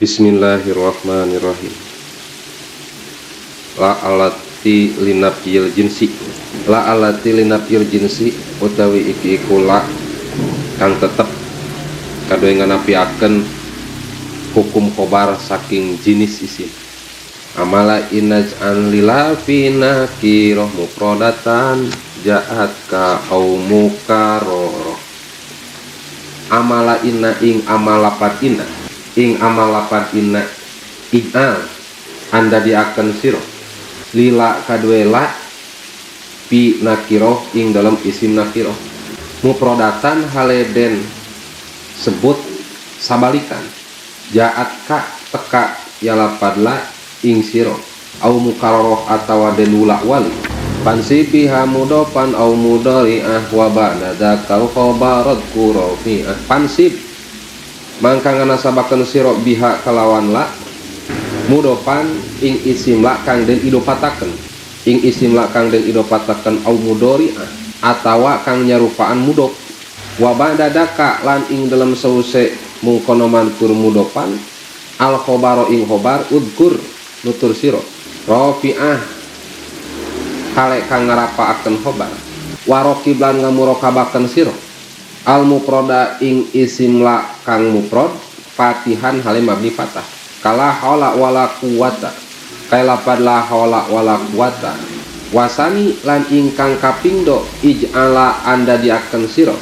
Bismillahirrahmanirrahim. La alati linafyil jinsi. La alati linafyil jinsi utawi iki iku la kang tetep kaduwe nganapiakeun hukum khobar saking jinis isim. Amala inaj'an lila fi nakirah mufradatan ja'at ka au mukarrarah. Amala inna ing amal lapad inna, ing amal lapad inna ij'al anda diaken sira lila kaduwe la fi nakiroh ing dalam isim nakiroh mufradatan haleden sebut sabalikan ja'at ka teka ya lapad la ing sira au mukarrarah atawa den wula wali pansibiha mudofan au mudhari'ah wa ba'da dzakal khabarat kurafi'ah. Pansib mangka nganasabakeun sira biha kalawan la mudofan ing isim la kang den idopatakeun, ing isim la kang den idopatakeun au mudhari'ah atawa kang nyarupaan mudof wa ba'da dzaka lan ing dalem sause mungkono mankur mudofan al khabaro ing khobar udkur nutur sira rafi'ah hale kang ngarapaakeun khobar warokib lan ngamurokabakeun sira al mufrada ing isim la kang mufrad fatihan hale mabni fathah kala haula wala quwata kaya lapad la haula wala quwata wasani lan ingkang kapingdo ij'ala anda diakeun sira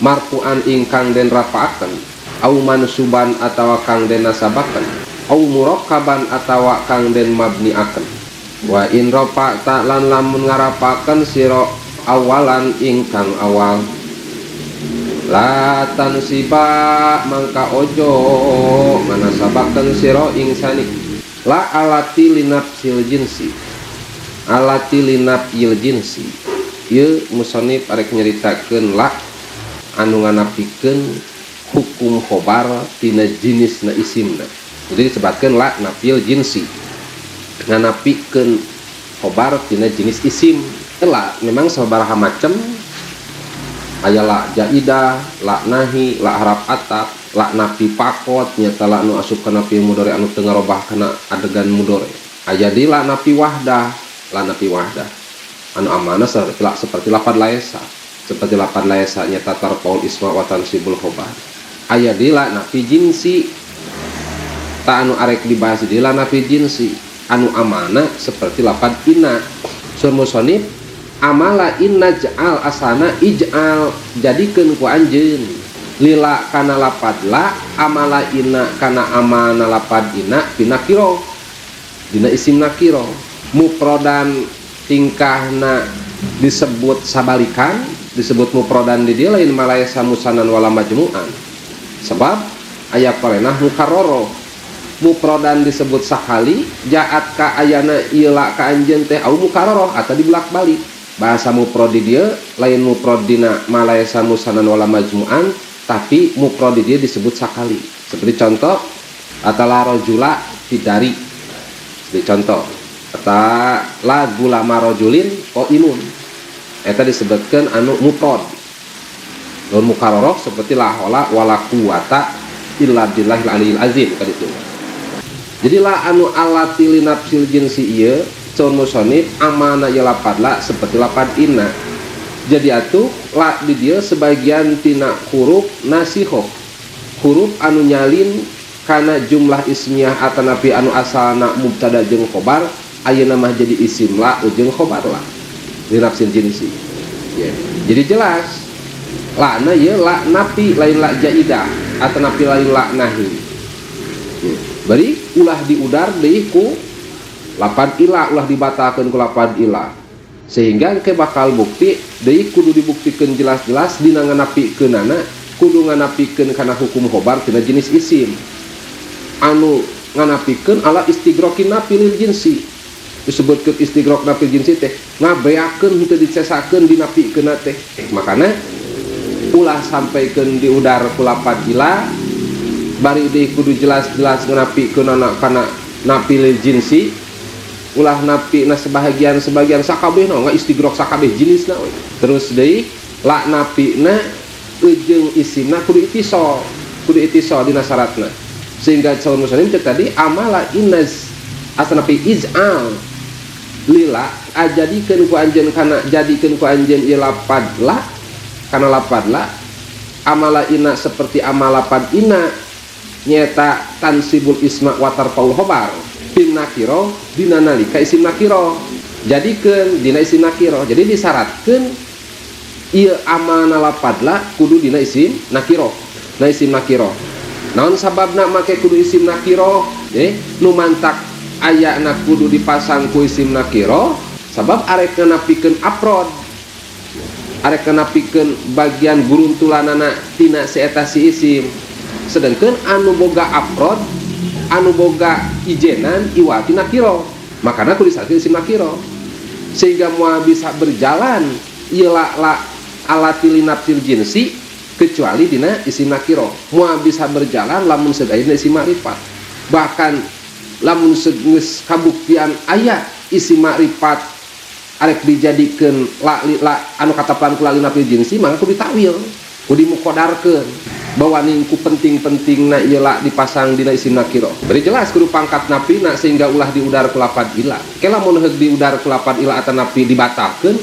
marfu'an ingkang den rafa'akeun au mansuban atawa kang den nasabakeun au murakkaban atawa kang den mabniakeun wa in rafa'ta lan lamun ngarapakeun sira awalan ingkang awal la tansiba mangka ojo manasabakeun sira ing sani la alati linafsil jinsi, alati linafil jinsi. Ieu musonif arek nyaritakeun la anu nganapikeun hukum khobar tina jinisna isimna. Jadi disebutkeun la nafil jinsi, nganapikeun khobar tina jenis isim. La memang sabaraha macam, aya la jaidah, la nahi, la harap atap, la nafi pakot, nyata la nu asup kana fi'il mudhari anu teu ngarobah kana adegan mudhari. Aya di la nafi wahdah, la nafi wahdah anu amanah seperti lapad laesa, seperti lapad laesa nyata tarfaul isma wa tansibul khobar. Aya di la nafi jinsi, ta anu arek dibahas di la nafi jinsi anu amanah seperti lapad inna. Sur musonif amala inna ja'al asana ij'al jadikeun ku anjeun lila kana lapad la amala inna kana amana lapad inna pinakiro dina isim nakiro mufrodan tingkahna disebut sabalikan, disebut mufrodan di dia lain malayasa musanan wala majmu'an sebab aya korenah mukarroro. Mufrodan disebut sakali jaat ka ayana ieu la ka anjeun teh au mukarroro atau dibulak-balik. Bahasa mufrad di dia lain mufrad dina malayasa musanan wala majmu'an, tapi mufrad di dia disebut sakali. Seperti contoh atala rajula fidari, seperti contoh atau la gulama rajulin qaimun, eta disebutkan anu mufrad. Lamun mukarrarah seperti la haula wala quwata illa billahil aliyil azim kaditu. Jadi la anu alati linafsil jinsi ieu caur musonif amana ieu lapad la seperti lapad inna. Jadi atuh la di dieu sebagian tina huruf nasihoh, huruf anu nyalin kana jumlah ismiyah atanapi anu asalna mubtada jeung khobar ayeuna mah jadi isim la jeung khobar la linafsil jinsi. Ya. Jadi jelas la na ieu la nafi lain la jaidah atanapi lain la nahi. Ya. Bari ulah diudar deui ku lapad ila, ulah dibatalkeun ku lapad ila sehingga ke bakal bukti deui kudu dibuktikeun jelas-jelas dina nganapikeunana kudu nganapikeun kana hukum khobar tina jenis isim anu nganapikeun ala istigrokin nafi lil jinsi. Disebutkeun istigrok nafi jinsi teh ngabeakeun henteu dicesakeun dinapikeunna teh. Makana ulah sampaikeun diudar ku lapad ila bari deui kudu jelas-jelas nganapikeunana kana nafi lil jinsi, ulah napi na sebagian sebagian sakabeh na istigrok sakabeh jenisna we. Terus deui la napi na ujung isimna kudu itisol, kudu itisol dina syaratna. Sehingga saur muslim cek tadi amala inaz asanapi ij'al lila ajadikeun ku anjeun kana jadikeun ku anjeun ieu lapad la kana lapad la amala ina seperti amal lapad ina nyeta tansibul isma wa tarfaul khobar bin nakiro dina nalika isim nakiro jadikeun dina isim nakiro. Jadi disyaratkeun ieu amalna lapad la kudu dina isim nakiro. Na isim nakiro naon sababna make kudu isim nakiro nu mantak ayana kudu dipasang ku isim nakiro sabab arek nganapikeun afrod arek nganapikeun bagian guruntulanana tina si eta si isim. Sedangkan anu boga afrod anu boga ijenan iwati nakiro makana kudu disyaratkeun isim nakiro sehingga moal bisa berjalan ieu la la alati linafsil jinsi kecuali dina isim nakiro. Moal bisa berjalan lamun seug aya dina isim makrifat. Bahkan lamun geus kabuktian aya isim makrifat arek dijadikeun la, li, la anu katapan ku la linafil jinsi maka kudu ditakwil, kudu dimuqaddarkeun bahwa ningku penting-pentingna ieu la dipasang dina isim nakiro. Beri jelas kudu pangkat napina sehingga ulah diudar ku lapad ila. Ke lamun heug diudar ku lapad ila atanapi dibatalkeun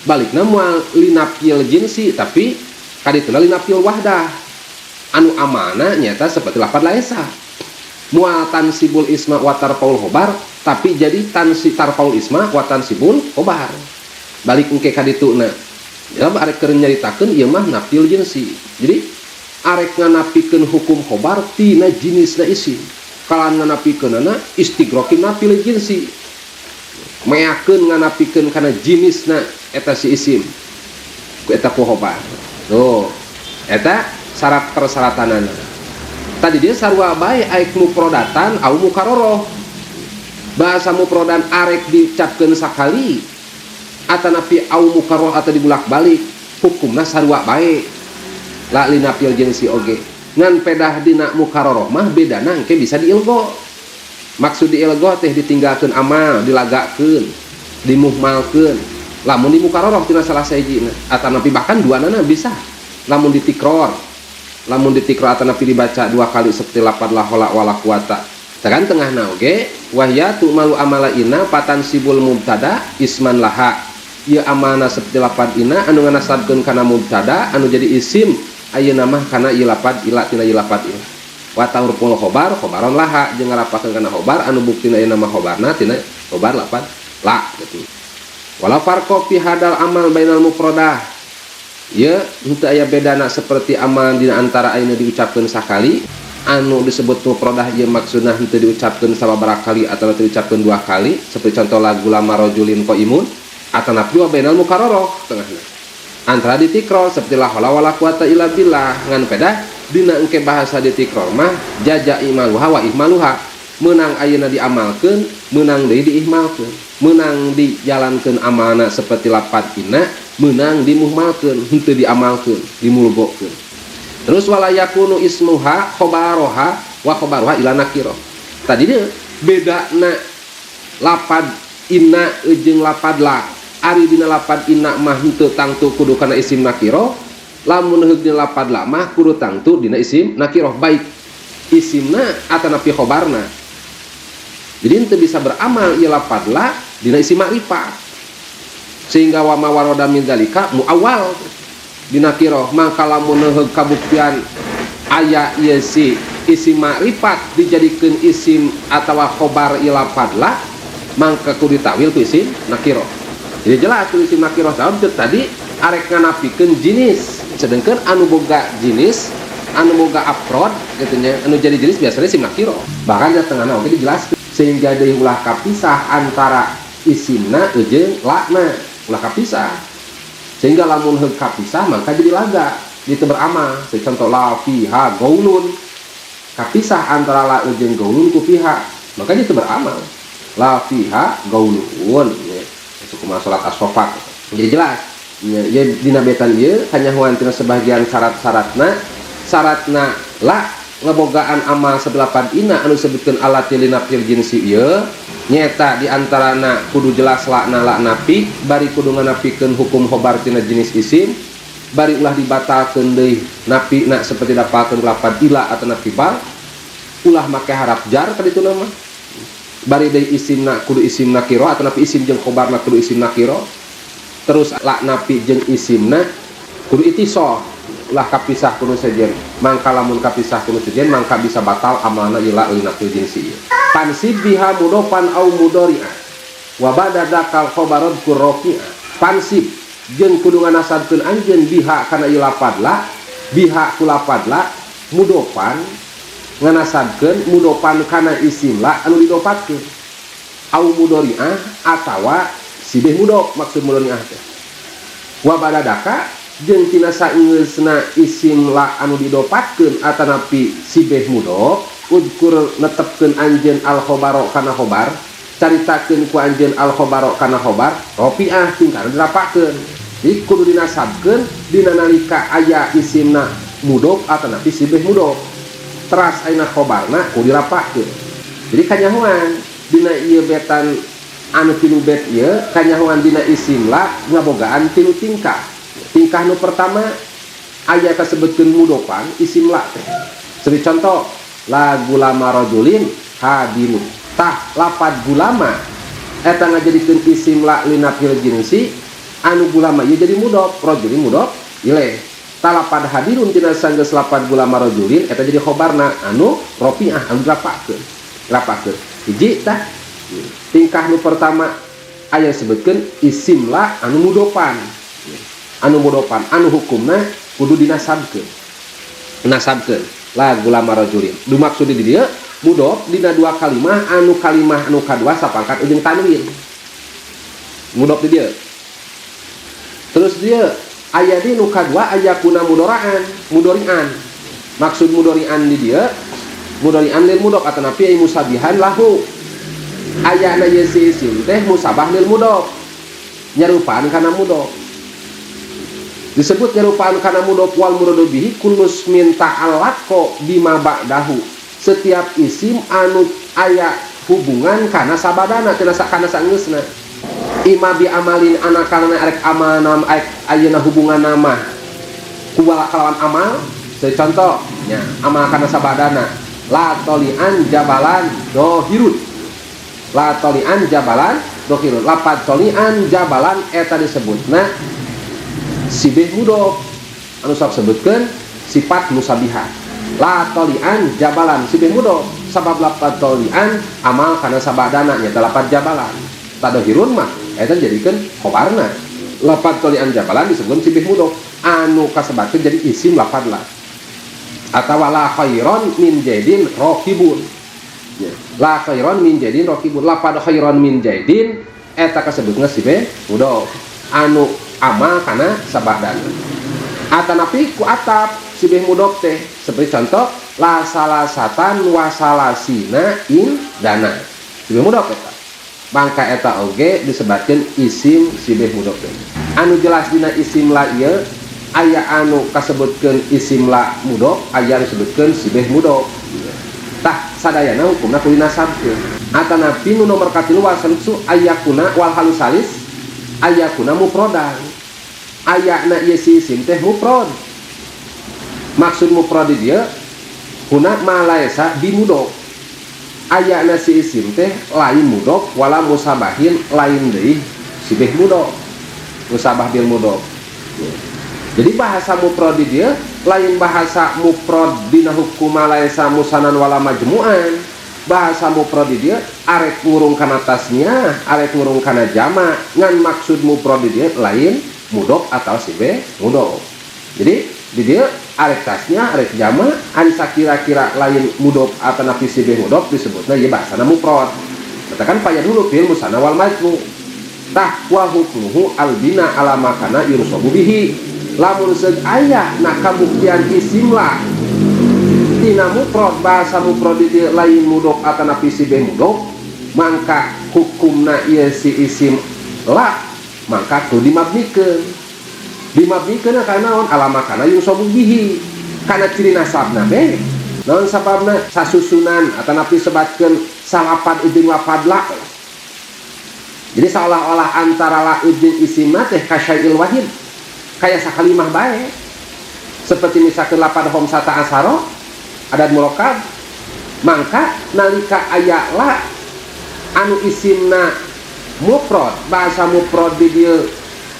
balikna moal linafil jinsi tapi kadituna linafil wahdah anu amana nyata seperti lapad laesa mual tansibul isma wa tarfaul khobar tapi jadi tansi tarfaul isma wa tansibul khobar balik engke kadituna. Ya arek keur nyaritakeun ieu mah nafil jinsi. Jadi arek nganapikeun hukum khobar tina jinisna isim kalan nganapikeunana istigrokin nafil jinsi meakeun nganapikeun kana jinisna eta si isim ku eta ku khobar. Tuh eta syarat persyaratanana tadi dia sarua bae aik muprodatan au mukaroroh. Bahasa muprodan arek diucapkeun sakali atanapi au mukarroh atau dibulak-balik hukumna sarua bae la linafil jinsi oge. Ngan pedah dina mukaroroh mah bedana engke bisa diilgo. Maksud diilgo teh ditinggalkeun amal, dilagakeun, dimuhmalkeun. Lamun di mukaroroh tina salah sahijina atanapi bahkan duanana bisa lamun ditikror. Lamun ditikror atanapi dibaca dua kali seperti lapad la haula wala quwata. Tekan tengahna oge wahya tu'malu amala inna patansibul mubtada isman laha. Ieu amalna seperti lapad inna anu nganasabkeun kana mubtada anu jadi isim ayeuna mah kana ieu lapad ila tina ieu lapad ila. Wa ta'ruful khobar khobaron laha jeung ngarapakeun kana khobar anu buktina ayeuna mah khobarna tina khobar lapad la gitu. Wala farqa fi hadal amal bainal mufradah. Ieu henteu aya bedana seperti amal dina antara ayeuna diucapkeun sakali anu disebut mufradah ieu maksudna henteu diucapkeun sababaraha kali atawa diucapkeun dua kali seperti contoh lagu lama rajulin qaimun atanapi wa bainal mukarrarah tengahna antara ditikror seperti la haula wala quwata illa billah. Ngan pedah dina engke bahasa ditikror mah jaja imaluha wa ihmaluha meunang ayeuna diamalkeun meunang deui diihmalkeun meunang dijalankeun amalna seperti lapad inna meunang dimuhmalkeun henteu diamalkeun dimulgokeun. Terus wala yakunu ismuha khobaroha wa khobaruha ila nakiro. Tadi dia bedana lapad inna jeung lapad la. Ari dina lapad inna mah henteu tangtu kudu kana isim nakiro, lamun heug dina lapad la mah kudu tangtu dina isim nakiro baik isimna atanapi khobarna. Jadi henteu bisa beramal ieu lapad la dina isim makrifat. Sehingga wa ma waroda min zalika muawwal dina nakiro maka lamun heug kabuktian aya ieu si isim makrifat dijadikeun isim atawa khobar ieu lapad la mangka kudu ditakwil ku isim nakiro. Jadi jelas ku isim nakiro sabab tadi arek nganapikeun jenis sedangkan anu boga jenis anu boga afrod gitu nya anu jadi jenis biasanya isim nakiro. Bahkan di tengahna oge dijelaskeun sehingga deui ulah kapisah antara isimna jeung lakna ulah kapisah. Sehingga lamun heug kapisah maka jadi laga itu beramal. Seperti contoh la fiha gaulun kapisah antara la jeung gaulun ku fiha maka itu beramal la fiha gaulun ya. Itu kumaha salat as-sofat. Jadi jelas ya, ya dina betan ieu kanyahoan tina sebagian syarat-syaratna syaratna la ngebogaan amal sebelapan ina anu disebutkeun alat linafil jinsi ieu nyeta di antarana kudu jelas lakna la napi bari kudu nganapikeun hukum khobar tina jenis isim bari ulah dibatalkeun deui napi na seperti dapalkeun lapad ila atau napi bal Ulah make harap jar ka ditu mah. Bari deui isimna kudu isim nakiro atau napi isim jeung khobarna kudu isim nakiro. Terus la napi jeung isimna kudu itisol, ulah kapisah kudu sejen. Mangka lamun kapisah kudu sejen mangka bisa batal amalna ieu la linafil jinsi ieu. Pansib biha mudofan au mudori'ah wa ba'da dakal khobarod kurrofi'ah. Pansib jeung kudu nganasabkeun anjeun biha kana ieu lapad la, biha ku lapad la mudofan, nganasabkeun mudofan kana isim la anu didopatkeun, au mudori'ah atawa sibeh mudof maksud mudori'ah teh. Wa badadaka jeung tina saenggeusna isim la anu didopatkeun atanapi sibeh mudof, udkur netepkeun anjeun al khobaro kana khobar, caritakeun ku anjeun al khobaro kana khobar rofiah tingkana dirapakeun. Jadi kudu dinasabkeun dina nalika aya isimna mudof atanapi sibeh mudof, teras ayeuna khobarna kudu dirapakeun. Jadi kanyahoan dina ieu betan anu tilu bet ieu, kanyahoan dina isim la ngabogaan tilu tingkah. Tingkah nu pertama aya kasebutkeun mudofan isim la teh. Sebagai contoh la gulama rajulin hadirun. Tah lapad gulama eta ngajadikeun isim la linafil jinsi, anu gulama ieu jadi mudof, rajulin mudof ilaih. Tah lapad hadirun tina sanggeus lapad gulama rajulin eta jadi khobarna anu rofiah anu dirapakeun. Rapakeun. Hiji tah tingkah nu pertama aya sebutkeun isim la anu mudofan. Anu mudofan anu hukumna kudu dinasabkeun. Nasabkeun la gulama rajulin. Du maksud di dieu mudof dina dua kalimah anu kalimah anu kadua sapangkat ujung tanwin. Mudof di dieu. Terus dia aya di nu kadua aya kuna mudoraan, mudorian. Maksud mudorian di dieu mudorian lil mudof atanapi aya musabihan lahu. Ayana ieu si isim teh musabah lil mudof, nyarupaan kana mudof. Disebut nyarupaan kana mudof wal muradu bihi kullus min ta'allaqo bima ba'dahu. Setiap isim anu aya hubungan kana sabadana tina kana saenggeusna. Ima bi amalin anak kana arek amal arek ayeuna hubungan nama ku kalawan amal. Contoh nya amal kana sabadana la tolian jabalan dohirun. La tolian jabalan dohirun. Lapad tolian jabalan eta disebutna sibeh mudof anu sok sebutkeun sifat musabihat. La tolian jabalan sibeh mudof sabab lapad tolian amal kana sabadana nyata lapad jabalan. Tadohirun mah eta jadikeun khobarna. Lapad tolian jabalan disebut sibeh mudof anu kasebatkeun jadi isim lapad la. Atawa la khairon min jaidin raqibun. La khairon min jaidin raqibun. Lapad khairon min jaidin eta kasebutna sibeh mudof anu amal kana sabadana. Atanapi ku atap sibeh mudof teh seperti contoh la salasatan wa salasina in dana. Sibeh mudof eta. Mangka eta oge disebatkeun isim sibeh mudof teh. Anu jelas dina isim la ieu aya anu kasebutkeun isim la mudof, aya anu disebutkeun sibeh mudof. Tah sadayana hukumna kudu dinasabkeun. Atanapi nu nomor katilu wasaluksu ayakuna wal halusalis ayakuna mufrodan. Ayana ieu si isim teh mufrad. Maksud mufrad di dieu huna ma laisa bimudof. Ayana si isim teh lain mudof wala musabahin lain deui sibeh mudof. Musabah bil mudof. Jadi bahasa mufrad di dieu lain bahasa mufrad dina hukum laisa musanan wala majmu'an. Bahasa mufrad di dieu arek ngurung kana tasnya, arek ngurung kana jama, ngan maksud mufrad di dieu lain mudof atau sibeh mudof. Jadi di dieu arek tasnya, arek jama, ari sakira-kira lain mudof atau nafi sibeh mudof disebutna ieu bahasana mufrad. Katakan paya dulu fil musanna wal majmu. Tah wa hukmuhu albina ala makana yursobu bihi. Lamun seug aya na kabuktian isim la tina mufrad, bahasa mufrad di dieu lain mudof atau nafi sibeh mudof, mangka hukumna ieu si isim la mangka kudu dimabnikeun. Dimabnikeun kana naon? Ala makana yunsobu bihi, kana ciri nasabna be. Naon sababna? Sasusunan atau nafi sebatkeun salapan ujung lapad la. Jadi seolah-olah antara la ujung isimna teh kasyai'il wahid, kaya sakalimah bae. Seperti misalkan lapad khamsata asaro adad murokab Mangka nalika aya la anu isimna mufrad, bahasa mufrad di dieu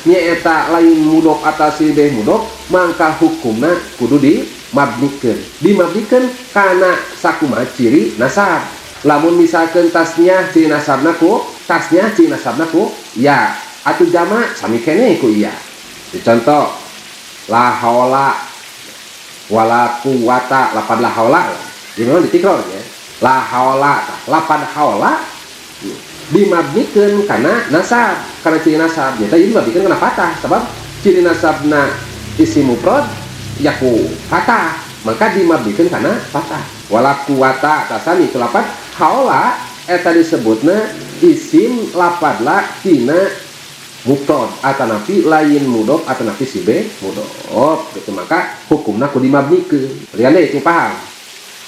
nyaeta lain mudhof atawa sibeh mudhof, mangka hukumna kudu dimabnikeun. Dimabnikeun kana sakumaha ciri nasab. Lamun misalkeun tasnya ciri nasabna ku tasnya ciri nasabna ku ya, atuh jama sami keneh ku iya. Contoh la haula wala quwata, lapad la haula jadi memang ditikror ya. La haula, lapad haula dimabnikeun kana nasab, kana ciri nasab. Nyata jadi dimabnikeun kana fathah, sebab ciri nasabna isim mufrad yaku fathah, maka dimabnikeun kana fathah. Wala quwata tasani itu lapad haula eta disebutna isim lapad la tina mufrad atanapi lain mudhof atanapi sibe mudhof gitu, maka hukumna kudu dimabnikeun. Lian deui cing paham.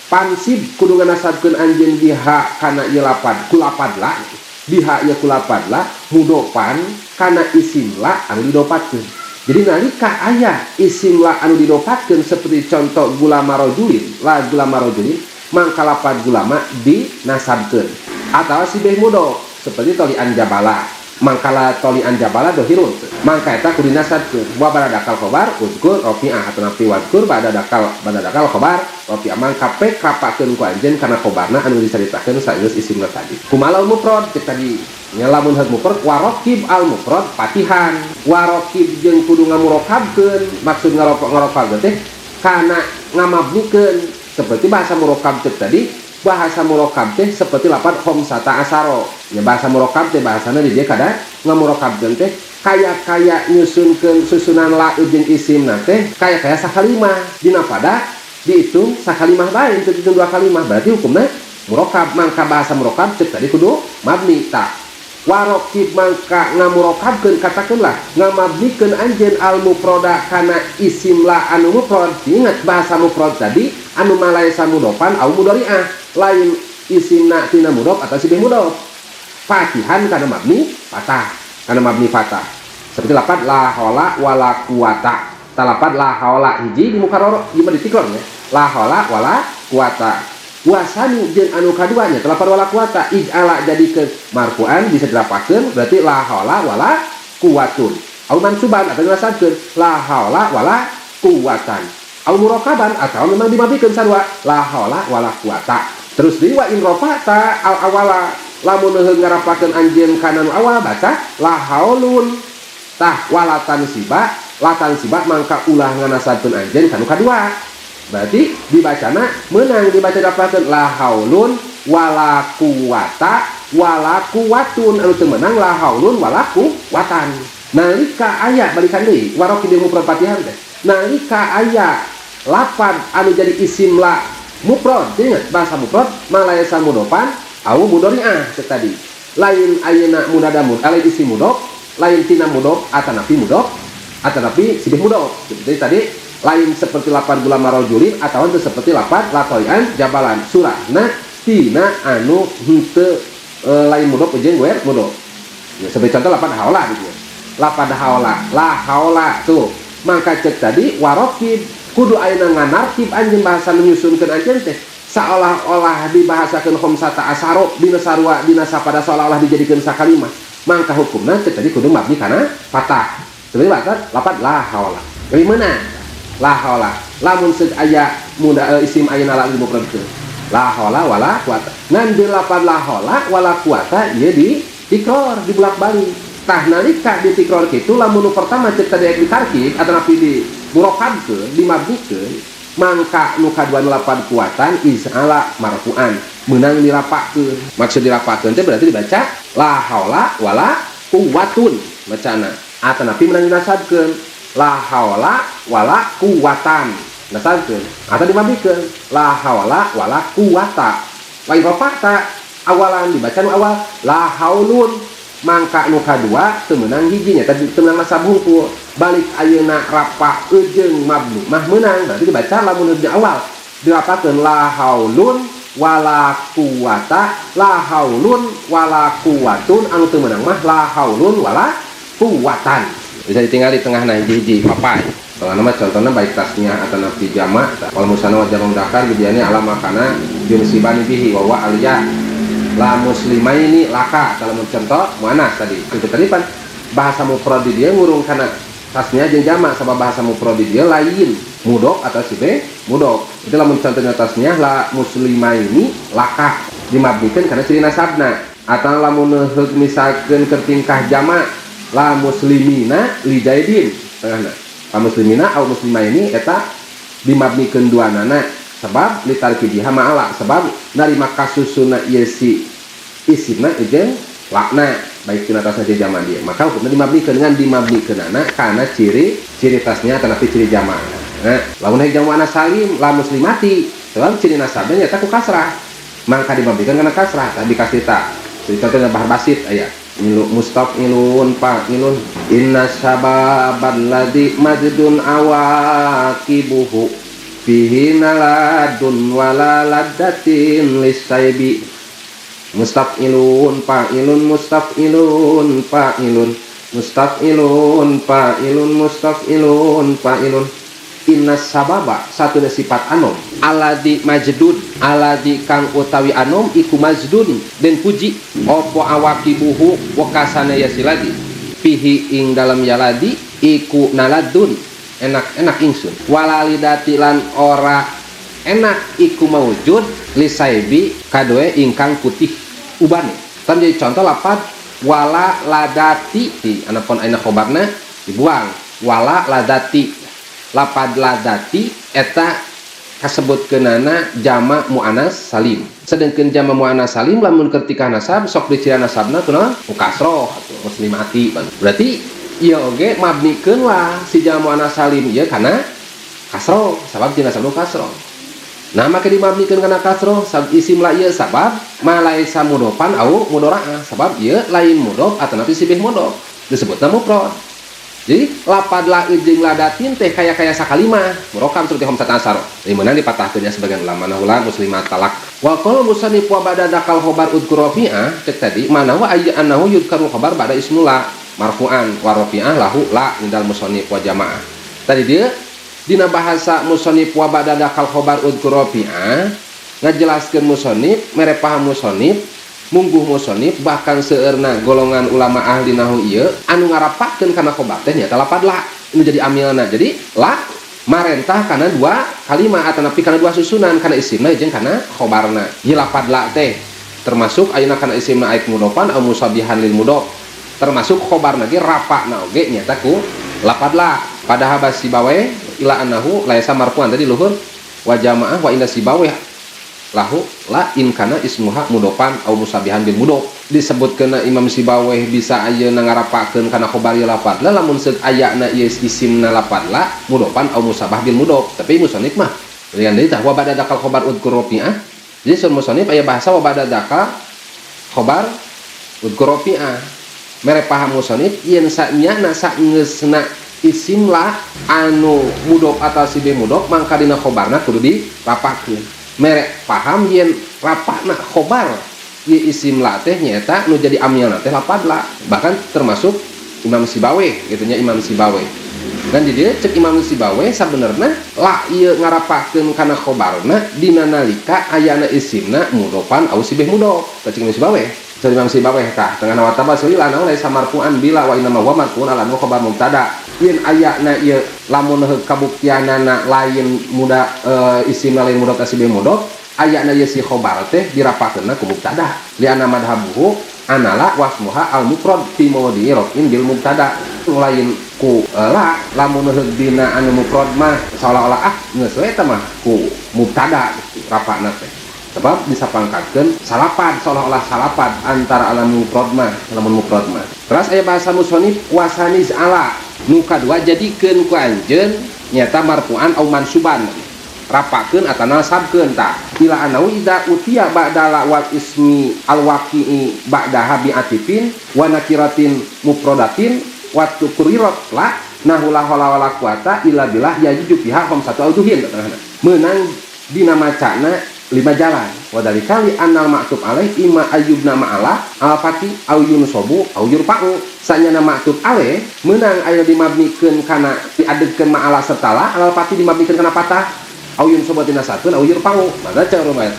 Pansib kudu nganasabkeun anjeun biha kana ieu lapad ku lapad la, biha ieu ku lapad la mudhofan kana isim la anu didopatkeun. Jadi nalika aya isim la anu didopatkeun seperti contoh gulama rajulin, la gulama rajulin, mangka lapad gulama dinasabkeun. Atawa sibeh mudhof seperti tolian jabala, mangkala tolian jabala dohirun, mangka eta kudu dinasabkeun. Wa baradakal khobar uzkur rofi'ah atau nafi wadkur badadakal khobar rofi'ah, mangka pek rapakeun ku anjeun kana khobarna anu dicaritakeun saeus isimna tadi. Kumaha mufrad cek tadi nya, lamun heug mufrad warokib al mufrad patihan, warokib jeung kudu ngamurokabkeun. Maksud ngarokabkeun teh kana ngamabnikeun seperti bahasa murokab cek tadi. Bahasa murokab teh seperti lapad khomsata asaro ya, bahasa murokab teh bahasana di dia kada ngamurokabkeun teh kaya-kaya nyusunkeun susunan la jeung isimna teh kaya-kaya sakalimah, dina pada dihitung sakalimah bae, teu dihitung dua kalimah, berarti hukumna murokab. Mangka bahasa murokab cek tadi kudu mabni. Tak warokib mangka ngamurokabkeun, katakeunlah ngamabnikeun anjeun al mufroda kana isim la anu mufrad. Ingat bahasa mufrad tadi anu malaisa mudhofan au mudhari'ah, lain isimna tina mudhof atau sibih mudhof, fatihan kana mabni fathah, kana mabni fathah seperti lapad la haula wala quwata. Talapad la haula hiji di mukarrar ieu mah ditikror ya, la haula wala quwata. Wasani jeung anu kaduanya telapad wala quwata ij'ala jadikeun marfu'an, bisa dirapakeun berarti la haula wala quwatun, au mansuban atau dinasabkeun la haula wala quwatan, au murakaban atau memang dimabikeun sarua la haula wala quwata. Terus deui wa in rafa'ta al awala, lamun heuh ngarapakeun anjeun kana nu awal baca la haulun. Tah wala tansiba, la tansiba mangka ulah nganasabkeun anjeun kanu kadua, berarti dibacana menang dibaca dapatkeun la haulun wala quwata wala quwatun, anu teu meunang la haulun wala quwatan. Nalika aya balikan deui waroki di mufrad fatihan teh, nalika aya lapad anu jadi isim la mufrad, ingat bahasa mufrad malayasa mudhofan au mudhari'ah cek tadi, lain ayeuna munada mud lain isim mudhof, lain tina mudhof atanapi mudhof atanapi sibih mudhof. Jadi tadi lain seperti lapad gulama rajulin atau itu seperti lapad latoyan jabalan, surahna tina anu henteu lain mudhof jeung wer mudhof ya, seperti contoh lapad haula gitu ya. Lapad haula, la haula tuh, mangka cek tadi warokib kudu ayeuna nganarkib anjeun bahasa menyusunkeun anjeun teh seolah-olah dibahasakeun khomsata asaro dina sarua dina sapada seolah-olah dijadikeun sakalimah, mangka hukumna cek tadi kudu mabni kana fathah seperti lapad la haula. Dari mana la haula? Lamun seuk aya muda isim ayeuna la mufrad teu la haula wala quwata, ngan di lapad la haula wala quwata ieu di tikror dibulak-balik. Tah nalika ditikror kitu, lamun nu pertama cek tadi ditarkib atau napi di murokabkeun dimabnikeun, mangka nu kadua lapad kuatan izala marfu'an menang dirapakeun. Maksud dirapakeun teh berarti dibaca la haula wala quwatun bacana, atau napi menang dinasabkeun la haula wala quwatan nasabkeun, atau dimabikeun la haula wala quwata. Lain rafa'ta awalan dibaca nu awal la haulun, mangka nu kadua teu meunang hiji nya tadi teu meunang nasab hungkul. Balik ayeuna rapa eujeung mabni mah meunang, berarti dibaca lamun di awal dirapakeun la haulun wala quwata, la haulun wala quwatun, anu teu meunang mah la haulun wala quwatan. Bisa ditinggal di tengah nah hiji-hiji papai. Kalau nama contohnya baik tasniah atau nafi jama wal musanna wa jama mudakar jadiannya ala makana yunsibani bihi wa wa aliyah la muslimaini laka. Kalau mun contoh muannas tadi itu tadi pan bahasa mufrad di dia ngurung kana tasniah jeung jama sabab bahasa mufrad di dia lain mudhof atau sibe mudhof. Itu lamun contohnya tasniah la muslimaini laka dimabnikeun kana ciri nasabna, atau lamun heug misalkeun keur tingkah jama la muslimina li zaidin tengahna la muslimina au muslimaini eta dimabnikeun duanana sebab litarkibiha ma'ala sebab narima kasusuna ieu si isimna jeung lakna baik tina tasna jeung jama dia maka hukumna dimabnikeun dengan dimabnikeunana kana ciri ciri tasnya atanapi ciri jama. Nah, lamun hayang jama salim la muslimati sebab ciri nasabna nyata ku kasrah mangka dimabnikeun kana kasrah tadi kasih ta. Jadi contohnya bahar basit aya milu mustafilun fa'ilun inna syababal ladzi majdun awaqibuhu fihi naladun wala laddatin lisaibi mustafilun fa'ilun mustafilun fa'ilun mustafilun fa'ilun mustafilun fa'ilun. Inna sababa satu sifat anom aladi majdud aladi kang utawi anom iku majdun den puji opo awakibuhu wekasane ya siladi fihi ing dalam yaladi iku naladun enak-enak ingsun walalidati lan ora enak iku maujud lisaibi kadoe ingkang putih ubane. Tan jadi contoh lapad wala ladati di anapun aina khobarna dibuang wala ladati lapad ladati eta kasebut kenana jama muannas salim. Sedangkan jama muannas salim lamun ketika nasab sok diciri nasabna kunaon kasroh atau muslimati. Berarti ieu oge mabnikeun lah si jama muannas salim ieu kana kasroh sabab ciri nasabna kasroh. Nah maka dimabnikeun kana kasroh sab isim la ieu sabab malaisa mudhofan au mudhoraah sabab ieu lain mudhof atanapi sibih mudhof disebutna mufrad. Jadi lapad la jeung ladatin teh kaya-kaya sakalimah murokam seperti khamsat asar. Jadi meunang dipatahkeunnya sebagian ulama nahula muslimat talak. Wa qala musannif wa ba'da dakal khobar udkur rafi'ah cek tadi mana wa ayya annahu yudkaru khobar ba'da ismula marfu'an wa rafi'ah lahu la indal musannif wa jamaah. Tadi dia dina bahasa musannif wa ba'da dakal khobar udkur rafi'ah ngajelaskeun musannif mere paham musannif mungguh musonif bahkan seueurna golongan ulama ahli nahu ieu anu ngarapakeun kana khobar teh nyaeta lapad la nu jadi amilna. Jadi la marentah kana dua kalimat atanapi kana dua susunan kana isimna jeung kana khobarna. Ieu lapad la teh termasuk ayeuna kana isimna aik mudhofan au musabihan lil mudhof termasuk khobarna ge rapana oge nyaeta ku lapad la. Padahal basibawe ila annahu laisa marfu'an tadi luhur wa jamaah wa inda sibawe lahu la in kana ismuha mudhofan au musabihan bil mudhof. Disebutkeun Imam Sibaweh bisa ayeuna ngarapakeun kana khobar ieu lafad la lamun seuk ayana ieu isimna lafad la mudhofan au musabah bil mudhof. Tapi musannif mah lian deui tah wa ba'da dakal khobar udkur rafi'ah. Jadi sun musannif aya bahasa wa ba'da dakal khobar udkur rafi'ah. Mere paham musannif yen sanyana saenggeusna isim la anu mudhof atau sibe mudhof mangka dina khobarna kudu dirapakeun. Mere paham yen rapakna khobar ieu isim la teh nyaeta nu jadi amilna teh lapad la bahkan termasuk Imam Sibaweh gitu nya Imam Sibaweh. Dan di dieu cek Imam Sibaweh sabenerna la ieu ngarapakeun kana khobarna dina nalika ayana isimna mudhofan au sibih mudhof. Cek Imam Sibaweh. Cek Imam Sibaweh tah tengah wataba salila naon laisa marfu'an bila wa inna ma huwa marfu'un ala annahu khabar mubtada. Yen ayana ieu lamun heuh kabuktianana lain muda isimna lain mudhof sibih mudhof ayana ieu si khobar teh dirapakeunna ku mubtada. Lianna madhabuhu anala wasmuha al mufrad fi mawdi'i raf'in bil mubtada. Lain ku la lamun heuh dina anu mufrad mah seolah-olah ah geus we eta mah ku mubtada rapakna teh. Sebab disapangkatkeun salapad seolah-olah salapad antara alam mufrad mah lamun mufrad mah. Terus aya bahasa musannif wasaniz ala nu kadua jadikeun ku anjeun nyata marfu'an au mansuban rapakeun atawa nasabkeun tah ila anau idza utiya ba'da wal ismi al waqi'i ba'daha bi atifin wa nakiratin mufradatin wa tukrirat la nahu la haula wala quwata illa billah yajuju fiha khamsatu aujuhin meunang dina macana 5 jalan. Wadalika li annal ma'tuf alaih imma ayyubna ma'ala al-fati au yunsobu au yurfa'u. Sanyana ma'tuf alaih meunang aya dimabnikeun kana diadegkeun ma'ala serta la alal fati dimabnikeun kana patah au yunsobu dinasabkeun au yurfa'u. Maka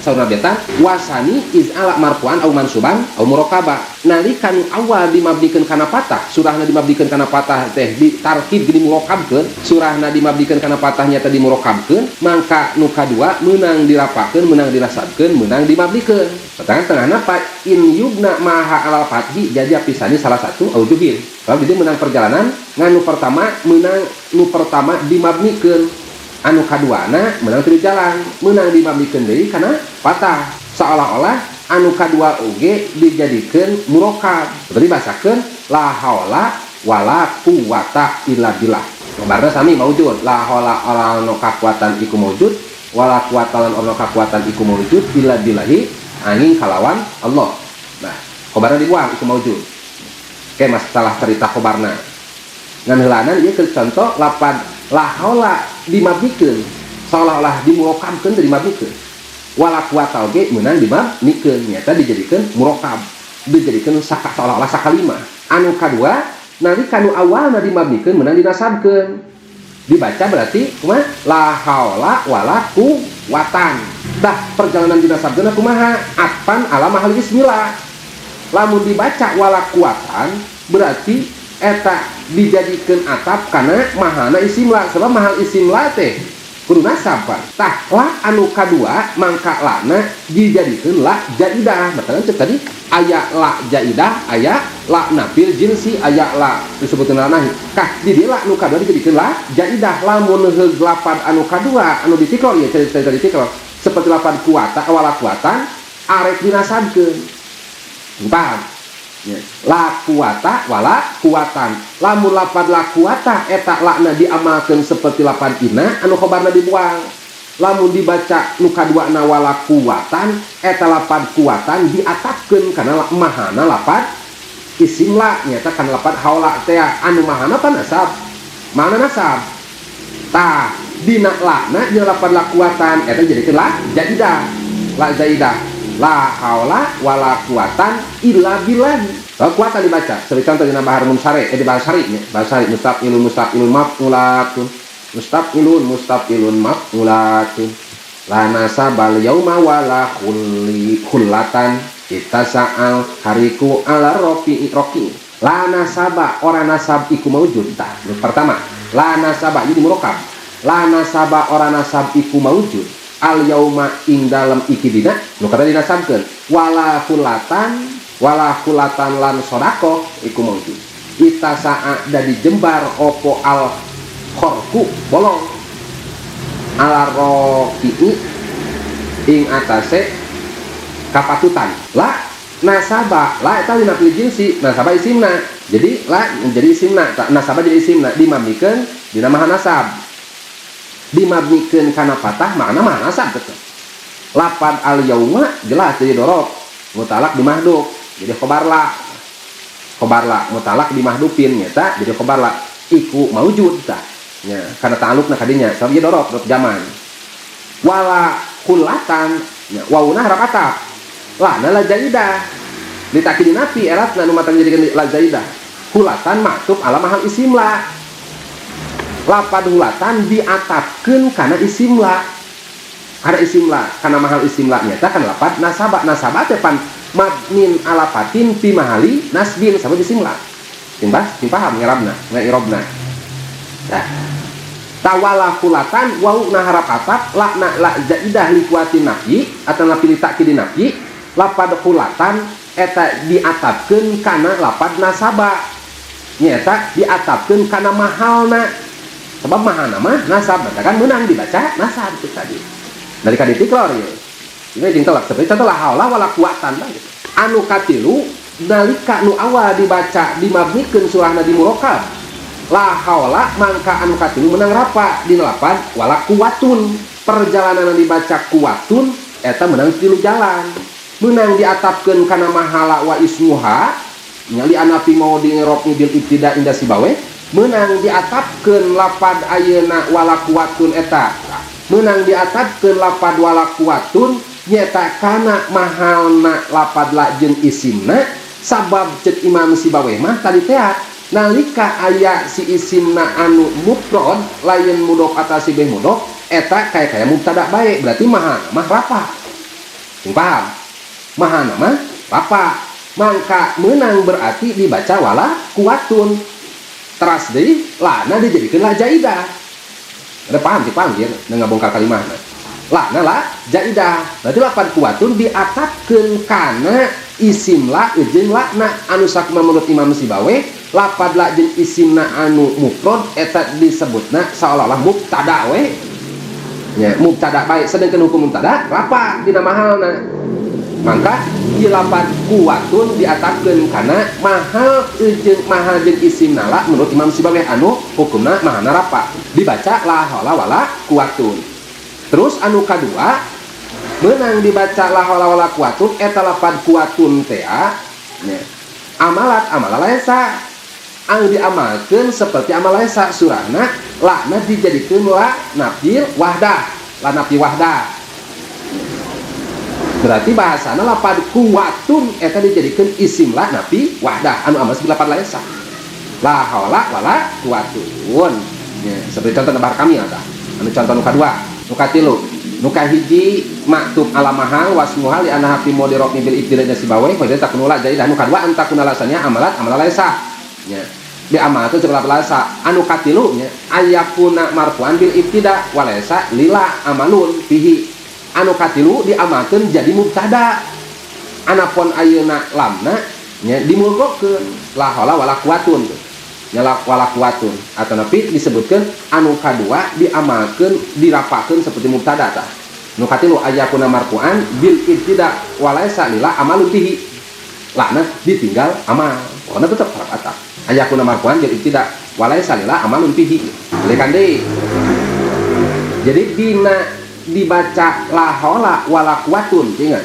saurna beta wasani iz ala marfu'an au mansuban au murakaba. Nalika nu awal dimabnikeun kana patah, surahna dimabnikeun kana patah teh ditarkib dimurakabkeun, surahna dimabnikeun kana patahnya teh dimurakabkeun, mangka nu kadua meunang dirapakeun, meunang dinasabkeun, meunang dimabnikeun. Pertanyaan tengahna pa in yubna maha alal fathi jadi pisani salah satu aujuhin. Kalau dia menang perjalanan nganu pertama meunang nu pertama dimabnikeun, anu kaduana menang tilu jalan, menang dimabnikeun deui kana patah, seolah-olah anu kadua oge dijadikeun murokab. Berarti bahasakeun la haula wala quwata illa billah. Kabarna sami maujud, la haula ora ono kakuatan iku maujud, wala quwata lan ono kakuatan iku maujud illa billahi angin kalawan Allah. Nah, khobarna dibuang iku maujud. Oke, masalah cerita khobarna. Ngan heulanan ieu keur contoh lapan la haula dimabnikeun seolah-olah dimurokabkeun teh dimabnikeun. Wala quwata oge meunang dimabnikeun, nyata dijadikeun murokab, dijadikeun saka seolah-olah sakalima. Anu kadua nalika nu awalna dimabnikeun meunang dinasabkeun. Dibaca berarti kumaha? La haula wala quwatan. Dah perjalanan dinasabkeun kumaha? Atpan ala mahal bismillah. Lamun dibaca wala kuatan berarti eta dijadikeun atap karena mahana isim la, sebab mahal isim la teh kudu nasab pan. Tah la anu kadua mangka lana dijadikeun la jaidah. Matakan cek tadi aya la jaidah, aya la nafil jinsi, aya la disebutkeun la nahi. Kah di dieu la anu kadua dijadikeun la jaidah. Lamun heug lapad anu kadua anu ditikror ieu cerita ditikror seperti lapad kuata wala kuatan arek dinasabkeun. Paham? Ya. La kuwata wala kuwatan. Lamun lapad la kuwata eta lakna diamalkeun seperti lapad ina anu khobarna dibuang. Lamun dibaca nu kaduana wala kuwatan eta lapad kuwatan diatapkeun kana mahana lapad isim la, nyata kana lapad haula teh anu mahana pan nasab. Mana nasab? Tah dina lakna jeung lapad la kuwatan eta jadikeun la jaidah. La zaidah. La haula wala quwatan illa billah. Kalau kuatan dibaca, seperti contoh dina bahar munsare, di bahar sari nya, bahar sari mustafilun mustafilun maf'ulatun. Mustafilun mustafilun maf'ulatun. La nasabal yauma wala khulli khullatan itasa'al hariku ala rofi roki. La nasaba ora nasab iku maujud. Tah, pertama, la nasaba jadi murokab. La nasaba ora nasab iku maujud. Al yauma ing dalem iki dina nu kata dinasabkeun wala khulatan lan sedekah iku maujud. Itasaa dadi jembar opo al khorku bolong ala roki'i ing atase kapatutan. La nasaba la eta dina pilih jinsi nasaba isimna, jadi la jadi isimna, nasaba jadi isimna dimabnikeun dina maha nasab, dimabnikeun kana patah makna maha nasab tetep. Lapad al yauma jelas jadi dorob mutalak dimahduk jadi khobar la, khobar la mutalak dimahdupin nyata jadi khobar la iku maujud tah nya karena ta'alluqna kadinya sebab ieu dorob dorob zaman. Wala khulatan nya wauna harap atap la na la jaidah ditakidi nafi eratna nu matang jadikeun la zaidah. Hulatan maktub ala mahal isim la, lapad hulatan diatapkeun kana isim la, kana isim la, kana mahal isim la nyata kan lapad nasaba, nasaba teh pan mabnin ala fatin fi mahali nasbin sama isim la. Timbah, sing paham ngerabna, ngirobna. Nah, tawala hulatan wau na harap atap la na la zaidah likuatin nafyi atau nafi li nafyi. Lapad hulatan eta diatapkeun kana lapad nasaba nyata diatapkeun kana mahalna, sebab mahalna mah nasab kan menang dibaca nasab itu tadi dari kaditiklar ya ini jeung telak seperti contoh la haula wala quwatan gitu. Anu katilu nalika nu awal dibaca dimabnikeun surahna di murokab la haula mangka anu katilu menang rapa dina lapad wala kuwatun. Perjalanan dibaca kuwatun eta menang tilu jalan, menang diatapkeun kana mahala wa ismuha nyali anafi mau di bil ibtida inda sibawe, menang diatapkeun lapad ayeuna wala kuwatun eta menang diatapkeun lapad wala kuwatun Nyata kana mahalna lapad la jeung isimna, sabab cek Imam Sibaweh mah tadi teh nalika aya si isimna anu mufrad lain mudhof atau syibeh mudhof, eta kayak kayak mubtada bae, berarti mahalna mah rafa. Sing paham? Mahalna mah rafa, mangka menang berarti dibaca wala kuwatun. Teras deui lana dijadikeun la jaidah. Ada paham sih, paham ya, ngabongkar kalimahna. La na la jaidah berarti lapan kuwatun diatapkeun kana isim la jeung la na anu sakumaha menurut Imam Sibaweh lapad la jeung isimna anu mufrad eta disebutna seolah-olah mubtada we nya, mubtada bae, sedangkan hukum mubtada rafa dina mahalna. Mangka ieu lapad kuwatun diatapkeun kana mahal jeung mahal jeung isimna la menurut Imam Sibaweh anu hukumna mahalna rafa, dibaca la haula wala kuwatun. Terus anu kadua menang dibaca la haula wala kuwatun, eta lapad kuwatun teh nya amalat amala laesa anu diamalkeun seperti amal laesa, surahna lakna dijadikeun la nafil wahdah, la nafi wahdah. Berarti bahasana lapad kuwatun eta dijadikeun isim la nafi wahdah anu amal seperti lapad laesa, la haula wala kuwatun ya, seperti contoh bahar kamil tah anu contoh nu kadua. Nu katilu, nu kahiji maktub ala mahal wasmuha li annaha fi mudi raf'i bil ibtida Sibawai fa takunu la jaidah. Nu kadua antakuna lasanya amalat amala laisa nya, di amal itu sebelah laisa. Anu katilu nya ayakuna marfu'an bil ibtida walaysa lila amalun fihi. Anu katilu diamalkeun jadi mubtada, anapon ayeuna lamna nya dimulgokeun la haula wala quwatun nya, la wala quwatun atau napi disebutkeun anu kadua diamalkeun dirapakeun seperti mubtada tah. Nu katilu ayakuna marfu'an bil ibtida walaysa lila amalun fihi, laknat ditinggal amal pokoknya tetep harap atap ayakuna marfu'an bil ibtida walaysa lila amalun fihi. Balikan deui, jadi dina dibaca la haula wala quwatun, ingat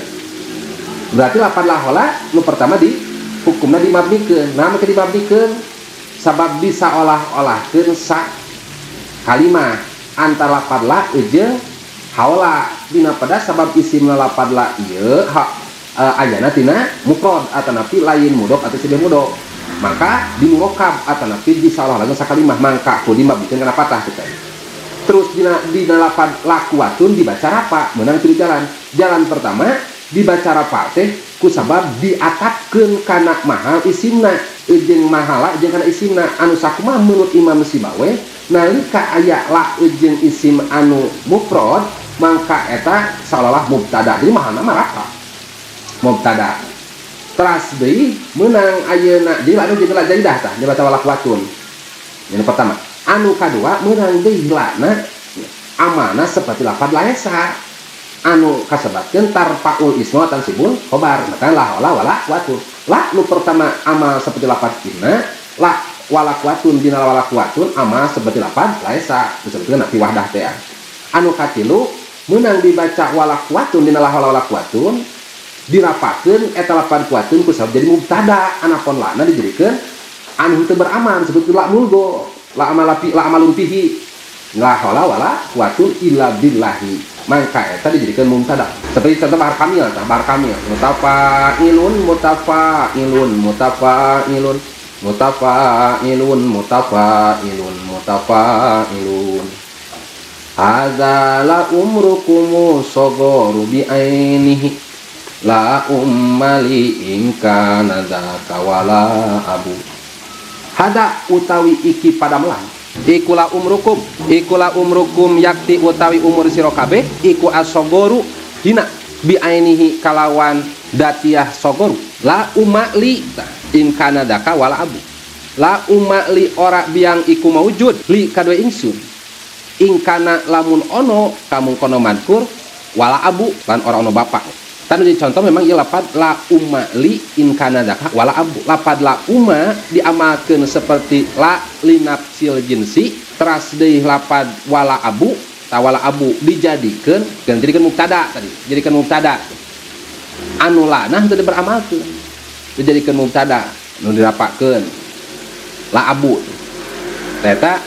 berarti lapan la haula nu pertama di hukumna dimabnikeun. Nah, make dimabnikeun sabab bisa olah-olahkeun sa kalimah antara lapad la jeung haula dina pada sabab isimna lapad la ieu ha, ayana tina mufrad atanapi lain mudhof atau syibeh mudhof, maka dimurokab atanapi disaolah-olahkeun sakalimah, mangka kudu dimabnikeun kana patah kita. Terus dina lapad lakuatun dibaca rapa menang tilu jalan. Jalan pertama dibaca rapa teh kusabab diatapkeun kana mahal isimna jeung mahala jeung kana isimna anu sakumaha menurut Imam Sibaweh nalika aya la jeung isim anu mufrad mangka eta seolah-olah mubtada, jadi mahalna mah rafa mubtada. Teras deui meunang ayeuna jadi anu jeung la jaidah tah dibaca walakuatun yang pertama. Anu kadua meunang deui lana amanah seperti lapad laesa anu kasebatkeun tarfaul isma tansibul khobar, maka la haula wala quwatun. La nu pertama amal seperti lapad inna, la wala quwatun dina wala quwatun amal seperti lapad laesa disebutkeun nafi wahdah teh. Anu katilu meunang dibaca wala quwatun dina la haula wala quwatun dirapakeun eta lapad quwatun ku sabab jadi mubtada, anapon lana dijadikeun anu teu beramal disebut la mulgo la amala fi la amalun fihi, la haula wala quwatun illa billahi, mangka eta dijadikan mubtada. Seperti contoh bahar kamil tah, bahar kamil mutafa'ilun mutafa'ilun mutafa'ilun mutafa'ilun mutafa'ilun mutafa'ilun. Hadza la umrukum sogoru bi ainihi la ummali in kana dzaka wala abu. Hada utawi iki padamelan ikula umrukum, ikula umrukum yakti utawi umur sira kabeh iku asogoru hina bi ainihi kalawan datiah sogoru la umali in kana daka wala abu. La umali ora biang iku maujud li kadue ingsun ing kana lamun ono kamu kono madkur wala abu lan ora ono bapak. Tadi jadi contoh memang ieu lapad la umma li in kana daka wala abu. Lapad la umma diamalkeun seperti la linafsil jinsi, teras deui lapad wala abu, ta wala abu dijadikeun dan jadikeun mubtada tadi, jadikeun mubtada. Anu lanah teu beramalkeun. Dijadikeun mubtada nu dirapakeun la abu. Eta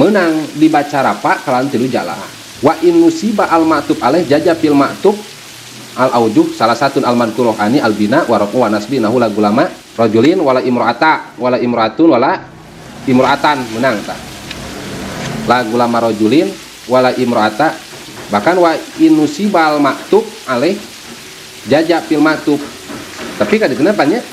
menang dibaca rapa kalawan tilu jalan. Wa in nusiba al ma'tuf alaih jaza fil ma'tuf Al aujuh salah satu al madhkurah ani al bina wa rafu wa nasbi nahu la gulama rajulin wala imro'ata wala imro'atun wala imro'atan menang tah. La gulama rajulin wala imro'ata bahkan wa inusibal maktub alaih jaja fil maktub. Tapi kadituna nya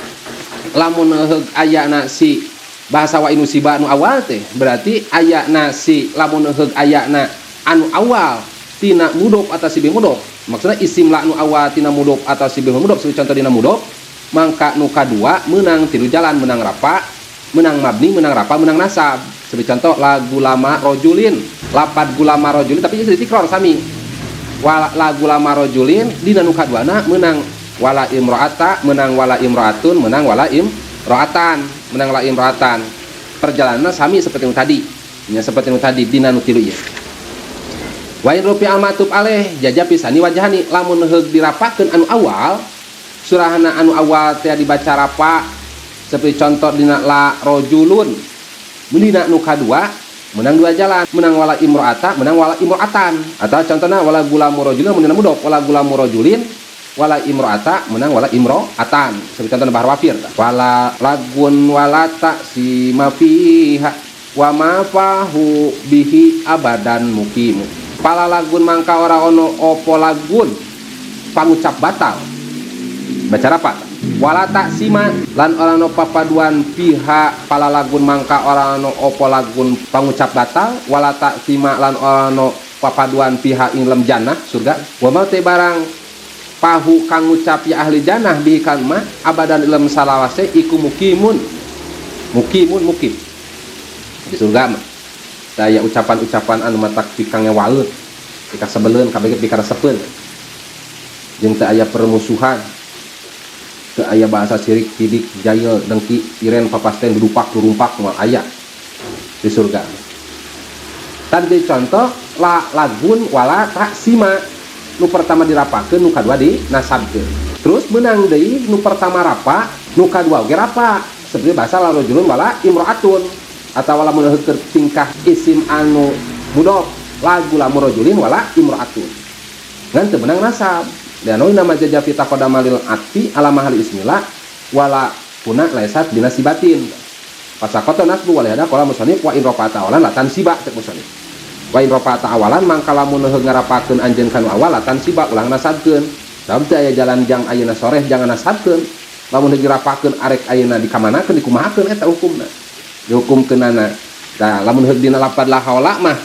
lamun heug ayana si bahasa wa inusiba anu awal teh berarti ayana si lamun heug ayana anu awal tina mudhof atau sibih mudhof, maksudnya isim la nu awal tina mudhof atau sibih mudhof, seperti contoh dina mudhof, mangka nu kadua menang tilu jalan, menang rapa, menang mabni, menang rapa, menang nasab. Seperti contoh la gulama rojulin, lapad gulama rojulin tapi jadi tikror sami wala la gulama rojulin dina nu kaduana menang wala imro'ata, menang wala imro'atun, menang wala imro'atan, menang la imro'atan. Perjalanan sami seperti nu tadi nya, seperti nu tadi dina nu tilu ieu. Wa in rufi al matub alaih jaja pisani wajahani, lamun heug dirapakeun anu awal surahana anu awal teh dibaca rapa seperti contoh dina la rojulun, dina nu kadua menang dua jalan, menang wala imro'ata, menang wala imro'atan, atau contohna wala gulamu rajulin mun dina mudhof, wala gulamu rajulin wala imro'ata, menang wala imro'atan, seperti contohna bahar wafir wala lagun wala ta'sima fiha wa ma fahu bihi abadan mukimu. Pala lagun mangka ora ono opo lagun pangucap batal baca rapat wala taksima lan ora ono papaduan pihak pala lagun mangka ora ono opo lagun pangucap batal wala taksima lan ora ono papaduan pihak ing lem jannah surga wa ma te barang pahu kang ngucap ya ahli jannah bihi kan ma abadan ilem salawase iku mukimun mukimun mukim di surga mah daya ucapan-ucapan anu matak pikangewaeun pikasebeleun kabeh pikaresepeun jeung teu aya permusuhan, teu aya bahasa sirik sidik jail dengki iren papasten dudupak durumpak moal aya di surga. Tadi contoh la lagun wala taksima nu pertama dirapakeun, nu kadua dinasabkeun, terus menang deui nu pertama rapa, nu kadua oge rapa, seperti bahasa la rajulun wala imro'atun atau wala mun tingkah isim anu mudhof lagu la murajulin wala imro'atun ngan teu meunang nasab dan nama jaja fi taqaddama lil atfi ala mahali ismillah wala kuna laisat binasibatin pasaqata nasbu wal hada qala musannif wa in rafa'ata awalan la tansiba. Cek musannif wa in rafa'ata awalan mangka lamun heuh ngarapakeun anjeun kanu awal la tansiba ulang nasabkeun, sabab teu aya jalan jang ayeuna soreh jangan nasabkeun. Lamun heuh dirapakeun arek ayeuna dikamanakeun dikumahakeun eta hukumna dihukumkeunana. Nah, lamun heuh dina lapad la haula mah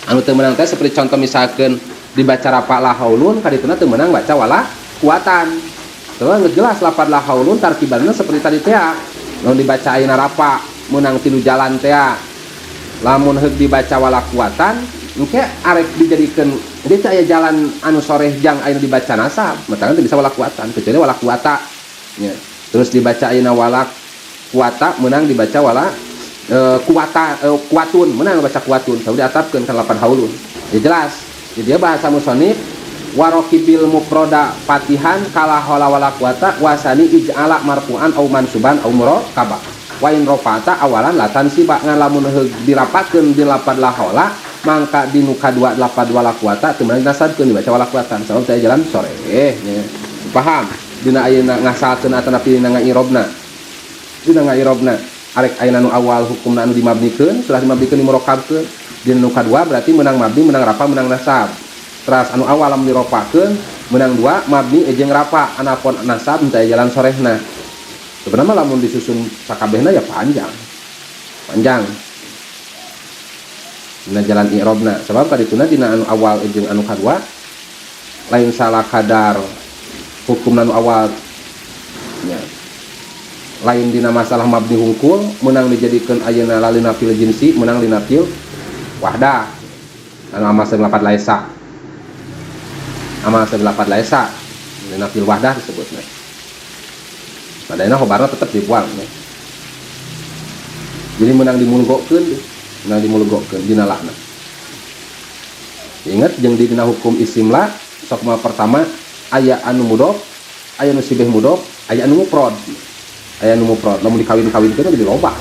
anu teu meunang teh seperti contoh misalkeun dibaca rapa la haulun kadituna teu meunang baca wala kuatan. Terus geus jelas lapad la haulun tarkibanna seperti tadi teh, lamun dibaca ayeuna rapa meunang tilu jalan teh. Lamun heug dibaca wala kuatan engke arek dijadikeun jadi teh aya jalan anu soreh jang ayeuna dibaca nasab matakan teu bisa wala kuatan kecuali wala kuata nya. Terus dibaca ayeuna wala kuata menang dibaca wala kuata kuatun menang baca kuatun sabab diatapkeun kana lapan haulun ya jelas. Jadi dia bahasa musonif warokibil mufroda fatihan kala haula wala quwata wasani ij'ala marfu'an au mansuban au murakkaba wa in rafa'ta awalan la tansiba ngan lamun heug dirapakeun di lapad la haula mangka di nu kadua lapad wala quwata teu meunang nasabkeun dibaca wala quwatan sabab teh jalan sore nya. Paham dina ayeuna ngasalkeun atanapi dina ngairobna, dina ngairobna arek ayeuna nu awal hukumna anu dimabnikeun sudah dimabnikeun dimurokabkeun dina nu kadua berarti menang mabni, menang rapa, menang nasab. Teras anu awal lamun diropakeun menang dua mabni jeung rapa anapon nasab teu jalan sorehna. Sebenarnya lamun disusun sakabehna ya panjang panjang dina jalan i'robna sebab kadituna dina anu awal jeung anu kadua lain salah kadar hukum anu awal nya, lain dina masalah mabni hungkul menang dijadikeun ayeuna lalina fil jinsi menang dina fil wahdah anu amal lapad laisa amal lapad laisa dina fil wahdah disebutna. Padahal khobarna tetap dibuang ya. Jadi menang dimulgokeun, menang dimulgokeun dina lakna. Ingat jeung di dina hukum isimla sok mah pertama aya anu mudhof, aya anu sibih mudhof, aya anu mufrad. Aya anu mufrad lamun dikawin-kawinkeun jadi loba.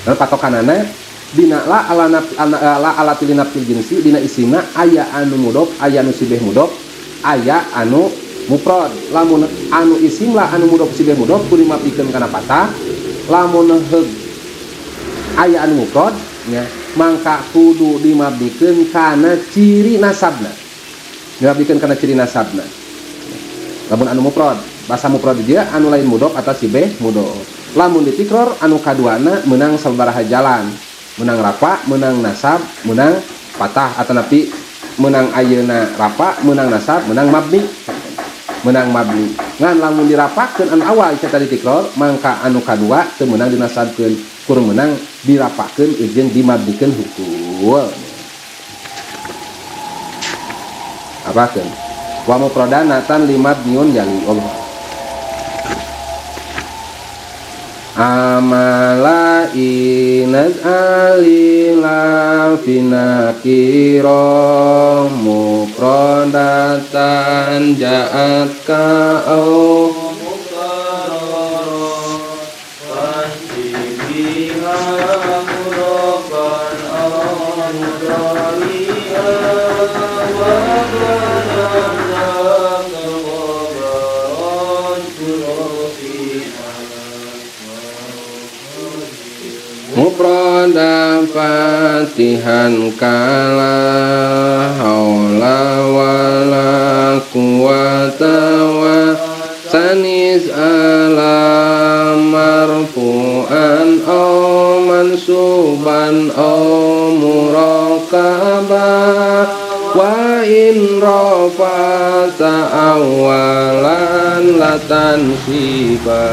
Dan patokanana dina la ala la ala tilina fil jinsi dina isimna aya anu mudhof, aya anu sibih mudhof, aya anu mufrad. Lamun anu isim la anu mudhof sibeh mudhof kudu dimabnikeun kana patah. Lamun heug aya anu mufrad nya mangka kudu dimabnikeun kana ciri nasabna. Dimabnikeun kana ciri nasabna. Lamun anu mufrad, bahasa mufrad dia anu lain mudhof atau sibeh mudhof. Lamun ditikror anu kaduana meunang sabaraha jalan. Meunang rafa, meunang nasab, meunang patah atau napi meunang ayeuna rafa, meunang nasab, meunang mabni. Meunang mabni. Ngan lamun dirapakeun anu awal eta ditikror, mangka anu kadua teu meunang dinasabkeun, kur meunang dirapakeun jeung dimabnikeun hukul. Apakeun? Wa mufradanatan limabniun jali Allah. Amala inaz alila finakira mufradatan ja'at ka'au mufrada fatihan kala haula wala quwata wa sanis ala marfu'an aw mansuban aw murakaba wa in rafa'ta awalan latansiba.